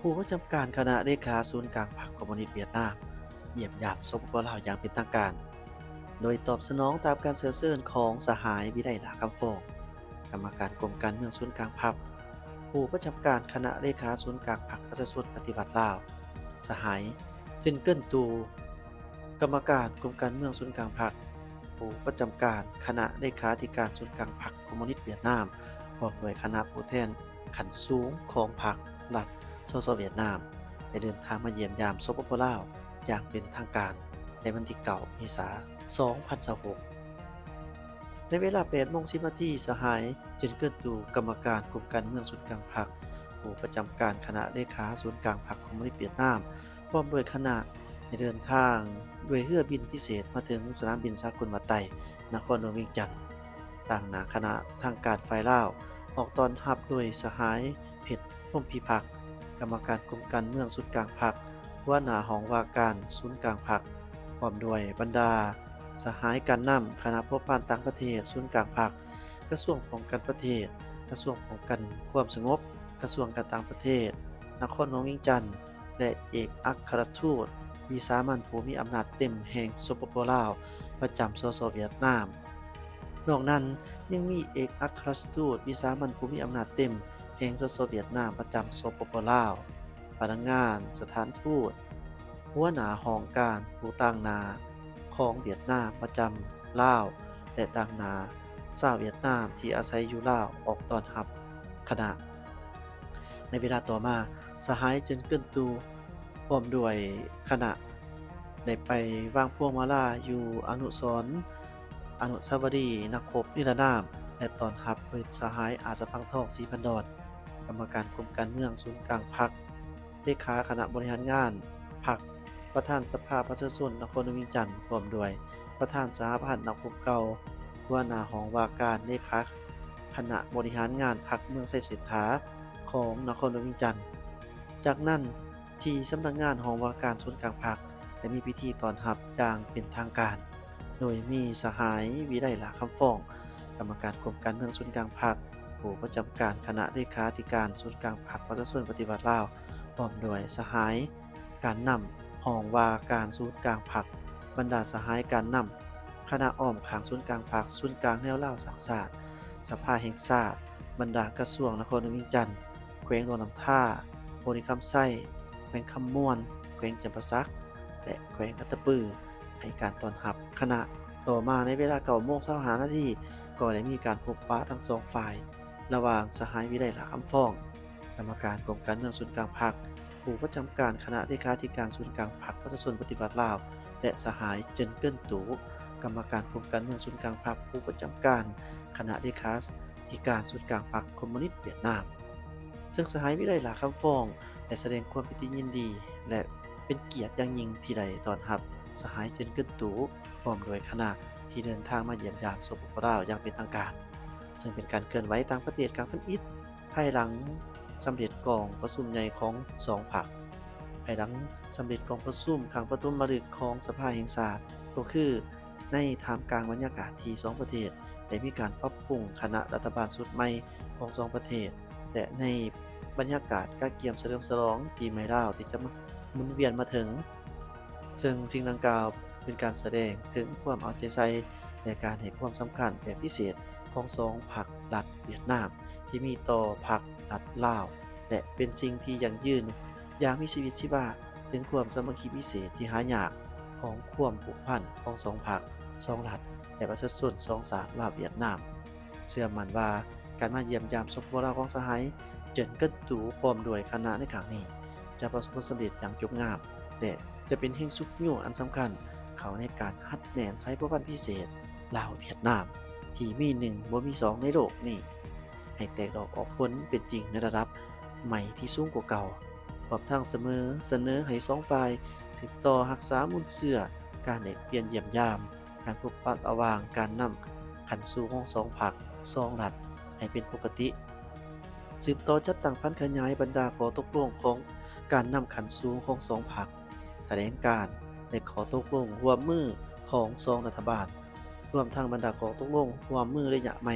ຜູ້ປະຈຳການຄະນະເລຂາສູນກາງພັກຄອມມູນິດຫວຽດນາມ ຢ້ຽມຢາມ ສປປ ລາວ ຢ່າງເປັນທາງການ ໂດຍຕອບສະໜອງຕາມການເຊື້ອເຊີນຂອງສະຫາຍ ວິໄລ ຫຼ້າຄຳຟອງ ກຳມະການກົມການເມືອງສູນກາງພັກ, ຜູ້ປະຈຳການຄະນະເລຂາສູນກາງພັກປະຊາຊົນປະຕິວັດລາວ, ສະຫາຍ ເຈິນ ເກີນຕູ ກຳມະການກົມການເມືອງສູນກາງພັກ, ຜູ້ປະຈຳການຄະນະເລຂາທິການສູນກາງພັກຄອມມູນິດຫວຽດນາມ ພ້ອມດ້ວຍຄະນະຜູ້ແທນຂັ້ນສູງຂອງພັກ, ລັດ, ສສ ຫວຽດນາມ ໄດ້ເດີນທາງມາຢ້ຽມຢາມ ສປປ ລາວ ຢ່າງເປັນທາງການໃນວັນທີເກົ້າ ເມສາ ສອງພັນຊາວຫົກ. ໃນເວລາ ແປດໂມງສິບນາທີ ສະຫາຍ ເຈິນ ເກີນຕູ ກຳມະການກົມການເມືອງສູນກາງພັກ, ຜູ້ປະຈຳການຄະນະເລຂາສູນກາງພັກຄອມມູນິດຫວຽດນາມ ພ້ອມດ້ວຍຄະນະ ໄດ້ເດີນທາງດ້ວຍເຮືອບິນພິເສດມາເຖິງສະໜາມບິນສາກົນວັດໄຕ ນະຄອນຫຼວງວຽງຈັນ. ຕາງໜ້າຄະນະທາງການຝ່າຍລາວ ອອກຕ້ອນຮັບໂດຍສະຫາຍ ເພັດ ພົມພິພັກ ກຳມະການກົມການເມືອງສູນກາງພັກ, ຫົວໜ້າຫ້ອງວ່າການສູນກາງພັກ, ພ້ອມດ້ວຍບັນດາສະຫາຍການນຳຄະນະພົວພັນຕ່າງປະເທດສູນກາງພັກ, ກະຊວງປ້ອງກັນປະເທດ, ກະຊວງປ້ອງກັນຄວາມສະຫງົບ, ກະຊວງການຕ່າງປະເທດ ນະຄອນຫຼວງວຽງຈັນ ແລະ ເອກອັກຄະລັດທູດວິສາມັນຜູ້ມີອຳນາດເຕັມແຫ່ງ ສປປ ລາວ ປະຈຳ ສສ ຫວຽດນາມ. ນອກນັ້ນ ຍັງມີເອກອັກຄະລັດທູດວິສາມັນຜູ້ມີອຳນາດເຕັມແຫ່ງ ສສ ຫວຽດນາມ ປະຈຳ ສປປ ລາວ, ພະນັກງານສະຖານທູດ, ຫົວໜ້າຫ້ອງການຜູ້ຕາງໜ້າຂອງຫວຽດນາມປະຈຳລາວ ແລະ ຕາງໜ້າຊາວຫວຽດນາມທີ່ອາໄສຢູ່ລາວອອກຕ້ອນຮັບຄະນະ. ໃນເວລາຕໍ່ມາ, ສະຫາຍ ເຈິນ ເກີນຕູ ພ້ອມດ້ວຍຄະນະ ໄດ້ໄປວາງພວງມາລາຢູ່ອະນຸສອນ ອະນຸສາວະລີນັກຮົບນິລະນາມ ແລະ ຕ້ອນຮັບໂດຍສະຫາຍ ອາດສະພັງທອງ ສີພັນດອນ ກຳມະການກົມການເມືອງສູນກາງພັກ, ເລຂາຄະນະບໍລິຫານງານພັກ, ປະທານສະພາປະຊາຊົນນະຄອນຫຼວງວຽງຈັນ ພ້ອມດ້ວຍປະທານສະຫະພັນນັກຮົບເກົ່າ, ຫົວໜ້າຫ້ອງວ່າການເລຂາຄະນະບໍລິຫານງານພັກເມືອງໄຊເສດຖາຂອງນະຄອນຫຼວງວຽງຈັນ. ຈາກນັ້ນ ທີ່ສຳນັກງານຫ້ອງວ່າການສູນກາງພັກ ໄດ້ມີພິທີຕ້ອນຮັບຢ່າງເປັນທາງການ ໂດຍມີສະຫາຍ ວິໄລ ຫຼ້າຄຳຟອງ ກຳມະການກົມການເມືອງສູນກາງພັກ, ຜູ້ປະຈຳການຄະນະເລຂາທິການສູນກາງພັກປະຊາຊົນປະຕິວັດລາວ ພ້ອມດ້ວຍສະຫາຍການນຳຫ້ອງວ່າການສູນກາງພັກ, ບັນດາສະຫາຍການນຳຄະນະອ້ອມຂ້າງສູນກາງພັກ, ສູນກາງແນວລາວສ້າງຊາດ, ສະພາແຫ່ງຊາດ, ບັນດາກະຊວງນະຄອນຫຼວງວຽງຈັນ, ແຂວງຫຼວງນ້ຳທາ, ບໍລິຄຳໄຊ, ແຂວງຄຳມ່ວນ, ແຂວງຈຳປາສັກ ແລະ ແຂວງອັດຕະປື ໃຫ້ການຕ້ອນຮັບຄະນະ. ຕໍ່ມາໃນເວລາ ເກົ້າໂມງຊາວຫ້ານາທີ ກໍໄດ້ມີການພົບປະທັງສອງຝ່າຍ ລະຫວ່າງສະຫາຍ ວິໄລ ຫຼ້າຄຳຟອງ ກຳມະການກົມການເມືອງສູນກາງພັກ, ຜູ້ປະຈຳການຄະນະເລຂາທິການສູນກາງພັກປະຊາຊົນປະຕິວັດລາວ ແລະ ສະຫາຍ ເຈິນ ເກີນຕູ ກຳມະການກົມການເມືອງສູນກາງພັກ, ຜູ້ປະຈຳການຄະນະເລຂາທິການສູນກາງພັກຄອມມູນິດຫວຽດນາມ. ເຊິ່ງສະຫາຍ ວິໄລ ຫຼ້າຄຳຟອງ ໄດ້ສະແດງຄວາມປິຕິຍິນດີ ແລະ ເປັນກຽດຢ່າງຍິ່ງທີ່ໄດ້ຕ້ອນຮັບສະຫາຍ ເຈິນ ເກີນຕູ ພ້ອມດ້ວຍຄະນະ ທີ່ເດີນທາງມາຢ້ຽມຢາມ ສປປ ລາວ ຢ່າງເປັນທາງການ, ເຊິ່ງເປັນການເຄື່ອນໄຫວຕ່າງປະເທດຄັ້ງທຳອິດ ພາຍຫຼັງສຳເລັດກອງປະຊຸມໃຫຍ່ຂອງສອງພັກ, ພາຍຫຼັງສຳເລັດກອງປະຊຸມຄັ້ງປະຖົມມະລຶກຂອງສະພາແຫ່ງຊາດ, ກໍຄືໃນທ່າມກາງບັນຍາກາດທີ່ສອງປະເທດໄດ້ມີການປັບປຸງຄະນະລັດຖະບານຊຸດໃໝ່ຂອງສອງປະເທດ ແລະ ໃນບັນຍາກາດກະກຽມສະເຫຼີມສະຫຼອງປີໃໝ່ລາວທີ່ຈະມາໝູນວຽນມາເຖິງ. ເຊິ່ງສິ່ງດັ່ງກ່າວເປັນການສະແດງເຖິງຄວາມເອົາໃຈໃສ່ ແລະ ການໃຫ້ຄວາມສຳຄັນແບບພິເສດຂອງສອງພັກລັດຫວຽດນາມທີ່ມີຕໍ່ພັກລັດລາວ ແລະ ເປັນສິ່ງທີ່ຢັ້ງຢືນຢ່າງມີຊີວິດຊີວາເຖິງຄວາມສາມັກຄີພິເສດທີ່ຫາຍາກຂອງຄວາມຜູກພັນຂອງສອງພັກ, ສອງລັດ ແລະ ປະຊາຊົນສອງຊາດລາວຫວຽດນາມ. ເຊື່ອໝັ້ນວ່າ ການມາຢ້ຽມຢາມ ສປປ ລາວ ຂອງສະຫາຍ ເຈິນ ເກີນຕູ ພ້ອມດ້ວຍຄະນະໃນຄັ້ງນີ້ ຈະປະສົບຜົນສຳເລັດຢ່າງຈົບງາມ ແລະ ຈະເປັນແຮງຊຸກຍູ້ອັນສຳຄັນເຂົ້າໃນການຮັດແໜ້ນສາຍພົວພັນພິເສດລາວ-ຫວຽດນາມ ທີ່ມີໜຶ່ງບໍ່ມີສອງໃນໂລກນີ້ ໃຫ້ແຕກດອກອອກຜົນເປັນຈິງໃນລະດັບໃໝ່ທີ່ສູງກວ່າເກົ່າ, ພ້ອມທັງສະເໝີ ສະເໜີໃຫ້ສອງຝ່າຍສືບຕໍ່ຮັກສາມູນເຊື້ອການແລກປ່ຽນຢ້ຽມຢາມ, ການພົບປະລະຫວ່າງການນຳຂັ້ນສູງຂອງສອງພັກ, ສອງລັດ ໃຫ້ເປັນປົກກະຕິ, ສືບຕໍ່ຈັດຕັ້ງຜັນຂະຫຍາຍບັນດາຂໍ້ຕົກລົງຂອງການນຳຂັ້ນສູງຂອງສອງພັກ, ຖະແຫຼງການ ແລະ ຂໍ້ຕົກລົງຮ່ວມມືຂອງສອງລັດຖະບານ, ລວມທັງບັນດາຂໍ້ຕົກລົງຮ່ວມມືໄລຍະໃໝ່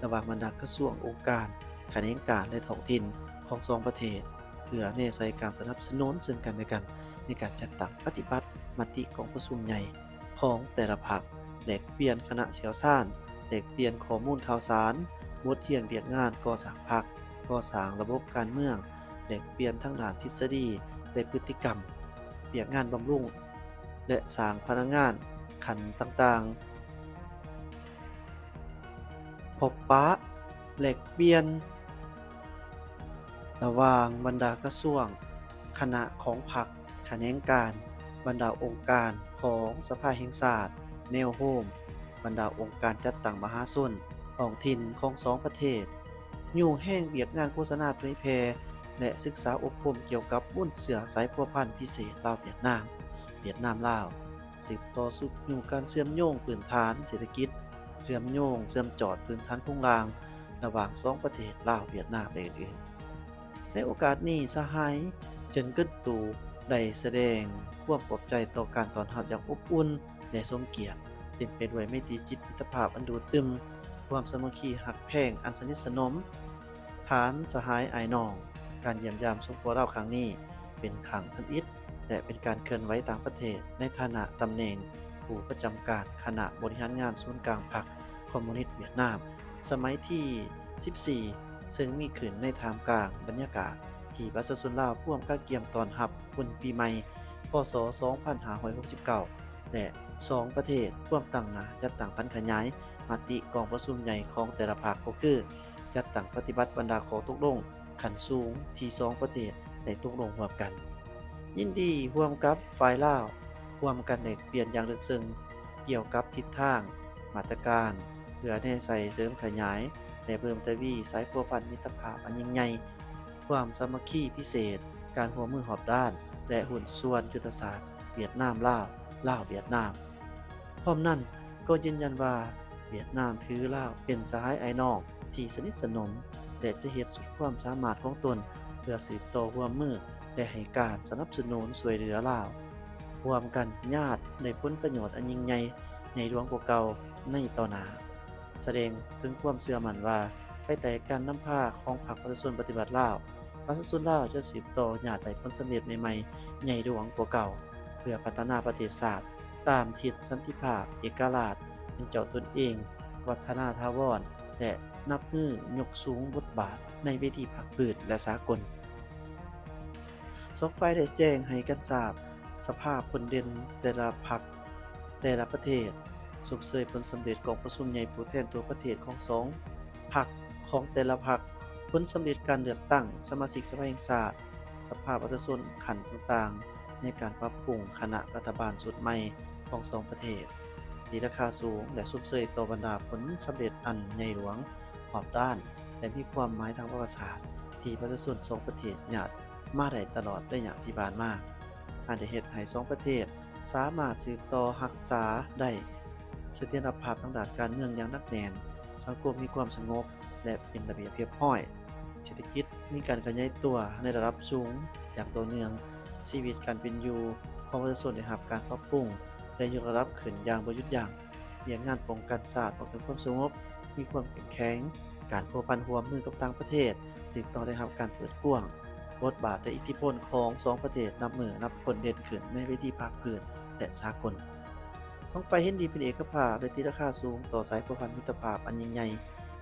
ລະຫວ່າງບັນດາກະຊວງ, ອົງການ, ຂະແໜງການ ແລະ ທ້ອງຖິ່ນຂອງສອງປະເທດ, ເພື່ອແນໃສ່ການສະໜັບສະໜູນເຊິ່ງກັນແລະກັນ ໃນການຈັດຕັ້ງປະຕິບັດມະຕິກອງປະຊຸມໃຫຍ່ຂອງແຕ່ລະພັກ, ແລກປ່ຽນຄະນະຊ່ຽວຊານ, ແລກປ່ຽນຂໍ້ມູນຂ່າວສານ, ບົດຮຽນວຽກງານກໍ່ສ້າງພັກ, ກໍ່ສ້າງລະບົບການເມືອງ, ແລກປ່ຽນທາງດ້ານທິດສະດີ ແລະ ພຶດຕິກຳ, ວຽກງານບຳລຸງ ແລະ ສ້າງພະນັກງານຂັ້ນຕ່າງໆ, ພົບປະແລກປ່ຽນລະຫວ່າງບັນດາກະຊວງ, ຄະນະຂອງພັກ, ຂະແໜງການ, ບັນດາອົງການຂອງສະພາແຫ່ງຊາດ, ແນວໂຮມ, ບັນດາອົງການຈັດຕັ້ງມະຫາຊົນ, ທ້ອງຖິ່ນຂອງສອງປະເທດ, ຍູ້ແຮງວຽກງານໂຄສະນາເຜີຍແຜ່ ແລະ ສຶກສາອົບຮົມກ່ຽວກັບມູນເຊື້ອສາຍພົວພັນພິເສດລາວ-ຫວຽດນາມ, ຫວຽດນາມ-ລາວ, ສືບຕໍ່ຊຸກຍູ້ການເຊື່ອມໂຍງພື້ນຖານເສດຖະກິດ, ເຊື່ອມໂຍງເຊື່ອມຈອດພື້ນຖານໂຄງລ່າງລະຫວ່າງສອງປະເທດລາວ-ຫວຽດນາມ ແລະ ອື່ນໆ. ໃນໂອກາດນີ້, ສະຫາຍ ເຈີນເກີນຕູ ໄດ້ສະແດງຄວາມຂອບໃຈຕໍ່ການຕ້ອນຮັບຢ່າງອົບອຸ່ນ ແລະ ສົມກຽດ, ເຕັມໄປດ້ວຍໄມຕີຈິດມິດຕະພາບອັນດູດຕຶມ, ຄວາມສາມັກຄີຮັກແພງອັນສະໜິດສະໜົມ, ທ່ານສະຫາຍອ້າຍນ້ອງ. ການຢ້ຽມຢາມຊົມພົວລາວຄັ້ງນີ້ເປັນຄັ້ງທຳອິດ ແລະ ເປັນການເຄື່ອນໄຫວຕ່າງປະເທດໃນຖານະຕຳແໜ່ງຜູ້ປະຈຳການຄະນະບໍລິຫານງານສູນກາງພັກຄອມມູນິດຫວຽດນາມ ສະໄໝທີສິບສີ່ ເຊິ່ງມີຂຶ້ນໃນທ່າມກາງບັນຍາກາດທີ່ປະຊາຊົນລາວພວມກະກຽມຕ້ອນຮັບບຸນປີໃໝ່ ພ.ສ. ສອງພັນຫ້າຮ້ອຍຫົກສິບເກົ້າ ແລະ ສອງປະເທດພວມຕັ້ງໜ້າຈັດຕັ້ງຜັນຂະຫຍາຍມະຕິກອງປະຊຸມໃຫຍ່ຂອງແຕ່ລະພັກ ກໍຄື ຈັດຕັ້ງປະຕິບັດບັນດາຂໍ້ຕົກລົງຂັ້ນສູງທີ່ສອງປະເທດໄດ້ຕົກລົງຮ່ວມກັນ. ຍິນດີຮ່ວມກັບຝ່າຍລາວ ຮ່ວມກັນແລກປ່ຽນຢ່າງເລິກເຊິ່ງກ່ຽວກັບທິດທາງ, ມາດຕະການ ເພື່ອແນໃສ່ເສີມຂະຫຍາຍ ແລະ ເພີ່ມທະວີສາຍພົວພັນມິດຕະພາບອັນຍິ່ງໃຫຍ່, ຄວາມສາມັກຄີພິເສດ, ການຮ່ວມມືຮອບດ້ານ ແລະ ຫຸ້ນສ່ວນຍຸດທະສາດຫວຽດນາມ-ລາວ, ລາວ-ຫວຽດນາມ. ພ້ອມນັ້ນກໍຢືນຢັນວ່າ ຫວຽດນາມຖືລາວເປັນສະຫາຍອ້າຍນ້ອງທີ່ສະໜິດສະໜົມ ແລະ ຈະເຮັດສຸດຄວາມສາມາດຂອງຕົນເພື່ອສືບຕໍ່ຮ່ວມມື ແລະ ໃຫ້ການສະໜັບສະໜູນຊ່ວຍເຫຼືອລາວ, ຮ່ວມກັນຍາດໃນຜົນປະໂຫຍດອັນຍິ່ງໃຫຍ່ ໃຫຍ່ຫຼວງກວ່າເກົ່າໃນຕໍ່ໜ້າ. ສະແດງເຖິງຄວາມເຊື່ອໝັ້ນວ່າ ພາຍໃຕ້ການນຳພາຂອງພັກປະຊາຊົນປະຕິວັດລາວ, ປະຊາຊົນລາວຈະສືບຕໍ່ຍາດໄດ້ຜົນສຳເລັດໃໝ່ໆ ໃຫຍ່ຫຼວງກວ່າເກົ່າ ເພື່ອພັດທະນາປະເທດຊາດຕາມທິດສັນຕິພາບ, ເອກະລາດ, ເປັນເຈົ້າຕົນເອງ, ວັດທະນາຖາວອນ ແລະ ນັບມື້ຍົກສູງບົດບາດໃນເວທີພາກພື້ນ ແລະ ສາກົນ. ສອງຝ່າຍໄດ້ແຈ້ງໃຫ້ກັນຊາບສະພາບພົ້ນເດັ່ນແຕ່ລະພັກ, ແຕ່ລະປະເທດ, ຊົມເຊີຍຜົນສຳເລັດກອງປະຊຸມໃຫຍ່ຜູ້ແທນທົ່ວປະເທດຂອງສອງພັກ, ຂອງແຕ່ລະພັກ, ຜົນສຳເລັດການເລືອກຕັ້ງສະມາຊິກສະພາແຫ່ງຊາດ, ສະພາປະຊາຊົນຂັ້ນຕ່າງໆ ໃນການປັບປຸງຄະນະລັດຖະບານຊຸດໃໝ່ຂອງສອງປະເທດ ຕີລາຄາສູງ ແລະ ຊົມເຊີຍຕໍ່ບັນດາຜົນສຳເລັດອັນໃຫຍ່ຫຼວງ, ຮອບດ້ານ ແລະ ມີຄວາມໝາຍທາງປະຫວັດສາດ ທີ່ປະຊາຊົນສອງປະເທດຍາດມາໄດ້ຕະຫຼອດໄລຍະທີ່ຜ່ານມາ, ອັນໄດ້ເຮັດໃຫ້ສອງປະເທດສາມາດສືບຕໍ່ຮັກສາໄດ້ສະຖຽນລະພາບທາງດ້ານການເມືອງຢ່າງໜັກແໜ້ນ, ສັງຄົມມີຄວາມສະຫງົບ ແລະ ເປັນລະບຽບຮຽບຮ້ອຍ, ເສດຖະກິດມີການຂະຫຍາຍຕົວໃນລະດັບສູງຢ່າງຕໍ່ເນື່ອງ, ຊີວິດການເປັນຢູ່ຂອງປະຊາຊົນໄດ້ຮັບການປັບປຸງ ແລະ ຍົກລະດັບຂຶ້ນຢ່າງບໍ່ຢຸດຢັ້ງ, ວຽກງານປ້ອງກັນຊາດ, ປ້ອງກັນຄວາມສະຫງົບມີຄວາມເຂັ້ມແຂງ, ການພົວພັນຮ່ວມມືກັບຕ່າງປະເທດສືບຕໍ່ໄດ້ຮັບການເປີດກວ້າງ, ບົດບາດ ແລະ ອິດທິພົນຂອງສອງປະເທດນັບມື້ນັບຄົນເດັ່ນຂຶ້ນໃນເວທີພາກພື້ນ ແລະ ສາກົນ. ສອງຝ່າຍເຫັນດີເປັນເອກະພາບ ແລະ ຕີລາຄາສູງຕໍ່ສາຍພົວພັນມິດຕະພາບອັນຍິ່ງໃຫຍ່,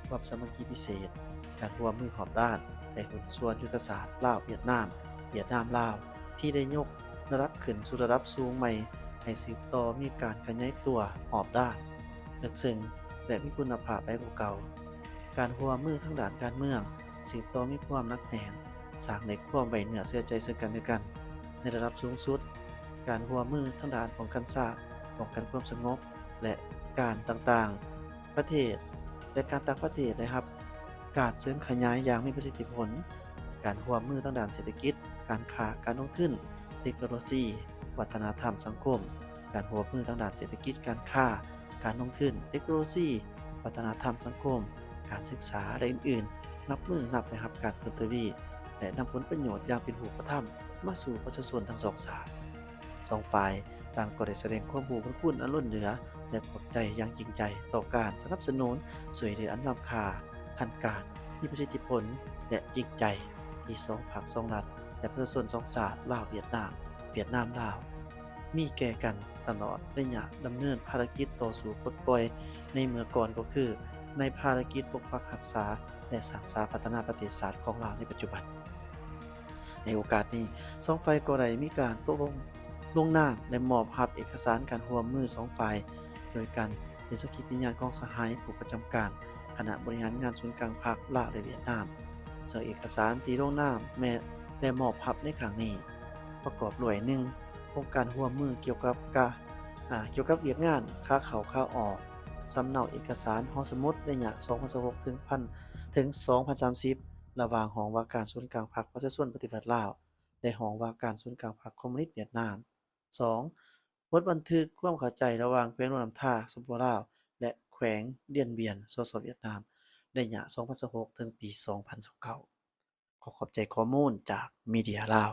ຄວາມສາມັກຄີພິເສດ, ການຮ່ວມມືຮອບດ້ານ ແລະ ຫຸ້ນສ່ວນຍຸດທະສາດລາວ-ຫວຽດນາມ, ຫວຽດນາມ-ລາວ ທີ່ໄດ້ຍົກລະດັບຂຶ້ນສູ່ລະດັບສູງໃໝ່, ໃຫ້ສືບຕໍ່ມີການຂະຫຍາຍຕົວຮອບດ້ານ, ເລິກເຊິ່ງ ແລະ ມີຄຸນນະພາບຫຼາຍກວ່າເກົ່າ. ການຮ່ວມມືທາງດ້ານການເມືອງ ສືບຕໍ່ມີຄວາມໜັກແໜ້ນ, ສ້າງໄດ້ຄວາມໄວ້ເນື້ອເຊື່ອໃຈເຊິ່ງກັນແລະກັນໃນລະດັບສູງສຸດ, ການຮ່ວມມືທາງດ້ານປ້ອງກັນຊາດ, ປ້ອງກັນຄວາມສະຫງົບ ແລະ ການຕ່າງໆປະເທດ ແລະ ການຕ່າງປະເທດໄດ້ຮັບການເສີມຂະຫຍາຍຢ່າງມີປະສິດທິຜົນ, ການຮ່ວມມືທາງດ້ານເສດຖະກິດ, ການຄ້າ, ການລົງທຶນ, ເຕັກໂນໂລຊີ, ວັດທະນະທຳ, ສັງຄົມ, ການຮ່ວມມືທາງດ້ານເສດຖະກິດ, ການຄ້າ, ການລົງທຶນ, ເຕັກໂນໂລຊີ, ວັດທະນະທຳ, ສັງຄົມ, ການສຶກສາ ແລະ ອື່ນໆ ນັບມື້ນັບໄດ້ຮັບການເພີ່ມທະວີ ແລະ ນຳຜົນປະໂຫຍດຢ່າງເປັນຮູບປະທຳມາສູ່ປະຊາຊົນທັງສອງຊາດ. ສອງຝ່າຍຕ່າງກໍໄດ້ສະແດງຄວາມຮູ້ບຸນຄຸນອັນລົ້ນເຫຼືອ ແລະ ຂອບໃຈຢ່າງຈິງໃຈຕໍ່ການສະໜັບສະໜູນຊ່ວຍເຫຼືອອັນລ້ຳຄ່າ, ທັນການ, ມີປະສິດທິຜົນ ແລະ ຈິງໃຈ ທີ່ສອງພັກສອງລັດ ແລະ ປະຊາຊົນສອງຊາດ ລາວ-ຫວຽດນາມ, ຫວຽດນາມ-ລາວ ມີແກ່ກັນຕະຫຼອດໄລຍະດຳເນີນພາລະກິດຕໍ່ສູ້ປົດປ່ອຍໃນເມື່ອກ່ອນ ກໍຄືໃນພາລະກິດປົກປັກຮັກສາ ແລະ ສ້າງສາພັດທະນາປະເທດຊາດຂອງລາວໃນປັດຈຸບັນ. ໃນໂອກາດນີ້, ສອງຝ່າຍກໍໄດ້ມີການຕົກລົງລົງນາມ ແລະ ມອບຮັບເອກະສານການຮ່ວມມືສອງຝ່າຍ ໂດຍການເປັນສັກຂີພະຍານຂອງສະຫາຍຜູ້ປະຈຳການຄະນະບໍລິຫານງານສູນກາງພັກລາວ ແລະ ຫວຽດນາມ, ເຊິ່ງເອກະສານທີ່ລົງນາມແມ່ນ ແລະ ມອບຮັບໃນຄັ້ງນີ້ ປະກອບດ້ວຍ ໜຶ່ງ ໂຄງການຮ່ວມມືກ່ຽວກັບກາ ອາ ກ່ຽວກັບວຽກງານຂາເຂົ້າຂາອອກ, ສຳເນົາເອກະສານຫໍສະໝຸດໄລຍະ ສອງພັນຊາວຫົກ ເຖິງ ເຖິງ ສອງພັນສາມສິບ ລະຫວ່າງຫ້ອງວ່າການສູນກາງພັກປະຊາຊົນປະຕິວັດລາວ ແລະ ຫ້ອງວ່າການສູນກາງພັກຄອມມູນິດຫວຽດນາມ. ສອງ ບົດບັນທຶກຄວາມເຂົ້າໃຈລະຫວ່າງແຂວງຫຼວງນ້ຳທາ ສປປ ລາວ ແລະ ແຂວງດຽນບຽນ ສສ ຫວຽດນາມ ໄລຍະ ສອງພັນຊາວຫົກ ເຖິງປີ ສອງພັນຊາວເກົ້າ. ຂໍຂອບໃຈຂໍ້ມູນຈາກມີເດຍລາວ.